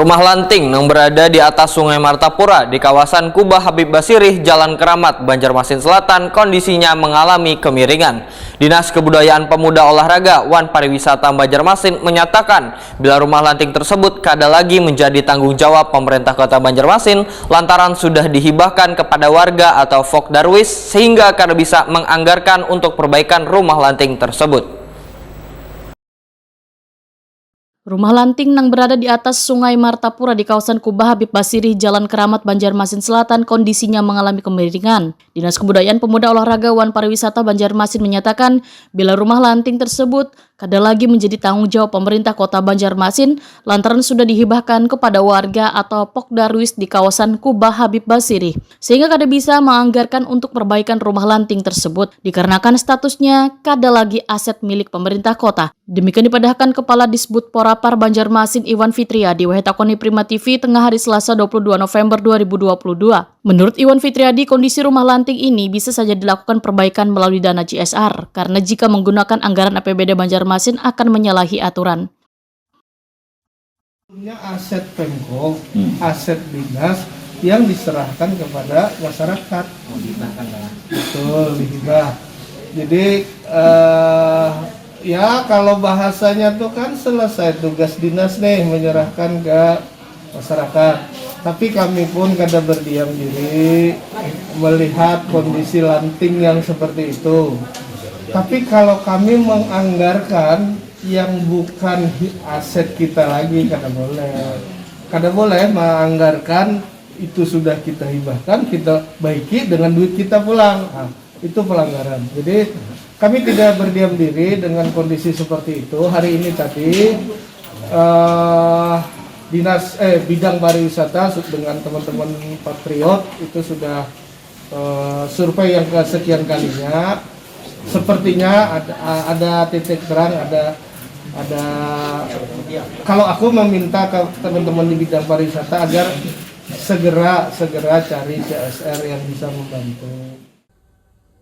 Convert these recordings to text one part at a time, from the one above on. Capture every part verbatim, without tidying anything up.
Rumah lanting nang berada di atas Sungai Martapura di kawasan Kubah Habib Basirih, Jalan Keramat, Banjarmasin Selatan, kondisinya mengalami kemiringan. Dinas Kebudayaan Pemuda, Olahraga, wan Pariwisata Banjarmasin menyatakan, bila rumah lanting tersebut kada lagi menjadi tanggung jawab pemerintah Kota Banjarmasin lantaran sudah dihibahkan kepada warga atau Fok Darwis, sehingga kada bisa menganggarkan untuk perbaikan rumah lanting tersebut. Rumah lanting nang berada di atas Sungai Martapura di kawasan Kubah Habib Basirih, Jalan Keramat, Banjarmasin Selatan, kondisinya mengalami kemiringan. Dinas Kebudayaan, Pemuda, Olahraga, wan Pariwisata Banjarmasin menyatakan, bila rumah lanting tersebut kada lagi menjadi tanggung jawab pemerintah Kota Banjarmasin lantaran sudah dihibahkan kepada warga atau Pok Darwis di kawasan Kubah Habib Basirih, sehingga kada bisa menganggarkan untuk perbaikan rumah lanting tersebut dikarenakan statusnya kada lagi aset milik pemerintah kota. Demikian dipadahkan Kepala Disbud Porapar Banjarmasin, Iwan Fitriadi, wahitakoni Prima T V tengah hari Selasa dua puluh dua November dua ribu dua puluh dua. Menurut Iwan Fitriadi, kondisi rumah lanting ini bisa saja dilakukan perbaikan melalui dana C S R, karena jika menggunakan anggaran A P B D Banjarmasin akan menyalahi aturan. Punya aset Pemko, hmm. aset dinas yang diserahkan kepada masyarakat. Oh, dihibahkan, Pak. Betul, dihibah. Jadi, uh, ya kalau bahasanya tuh kan selesai tugas dinas nih, menyerahkan ke masyarakat. Tapi kami pun kada berdiam diri melihat kondisi lanting yang seperti itu. Tapi kalau kami menganggarkan yang bukan aset kita lagi, kada boleh. Kada boleh menganggarkan itu sudah kita hibahkan, kita baiki dengan duit kita pulang. Nah, itu pelanggaran. Jadi kami tidak berdiam diri dengan kondisi seperti itu. Hari ini tadi uh, dinas eh bidang pariwisata dengan teman-teman Patriot itu sudah uh, survei yang kesekian kalinya. Sepertinya ada, ada titik terang, ada ada kalau aku meminta ke teman-teman di bidang pariwisata agar segera segera cari C S R yang bisa membantu.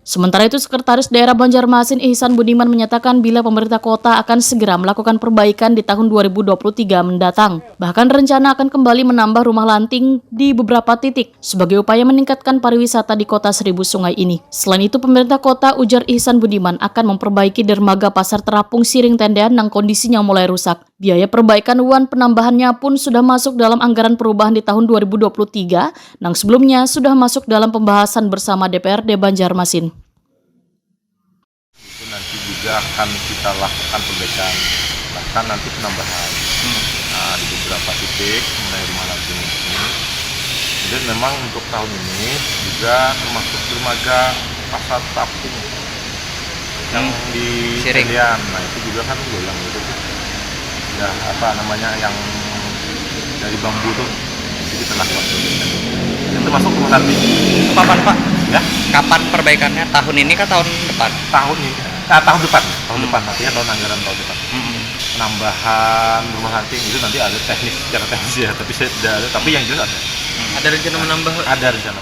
Sementara itu, Sekretaris Daerah Banjarmasin Ihsan Budiman menyatakan bila pemerintah kota akan segera melakukan perbaikan di tahun dua ribu dua puluh tiga mendatang. Bahkan rencana akan kembali menambah rumah lanting di beberapa titik sebagai upaya meningkatkan pariwisata di kota Seribu Sungai ini. Selain itu, pemerintah kota, ujar Ihsan Budiman, akan memperbaiki dermaga Pasar Terapung Siring Tendean nang kondisinya mulai rusak. Biaya perbaikan wan penambahannya pun sudah masuk dalam anggaran perubahan di tahun dua ribu dua puluh tiga, nang sebelumnya sudah masuk dalam pembahasan bersama D P R D Banjarmasin. Itu nanti juga akan kita lakukan perbaikan, bahkan nanti penambahan. Hmm. Nah, di beberapa titik mulai rumah lanting ini. Kemudian memang untuk tahun ini juga termasuk dermaga Pasar Terapung yang hmm. di Sirian. Nah, itu juga kan goyang gitu tuh. Ya, apa namanya yang dari bambu tuh. Jadi kita lakukan perbaikan. Itu termasuk rumah lanting. Itu kapan, Pak? Ya? Kapan perbaikannya? Tahun ini kah tahun depan? Tahun ini. Ah, tahun depan. Tahun hmm. depan, artinya tahun anggaran tahun depan. Hmm. Penambahan rumah lanting itu nanti ada teknis, secara teknis ya, tapi saya tidak ada. Tapi yang jelas ada. Hmm. Ada rencana menambah? Ada rencana.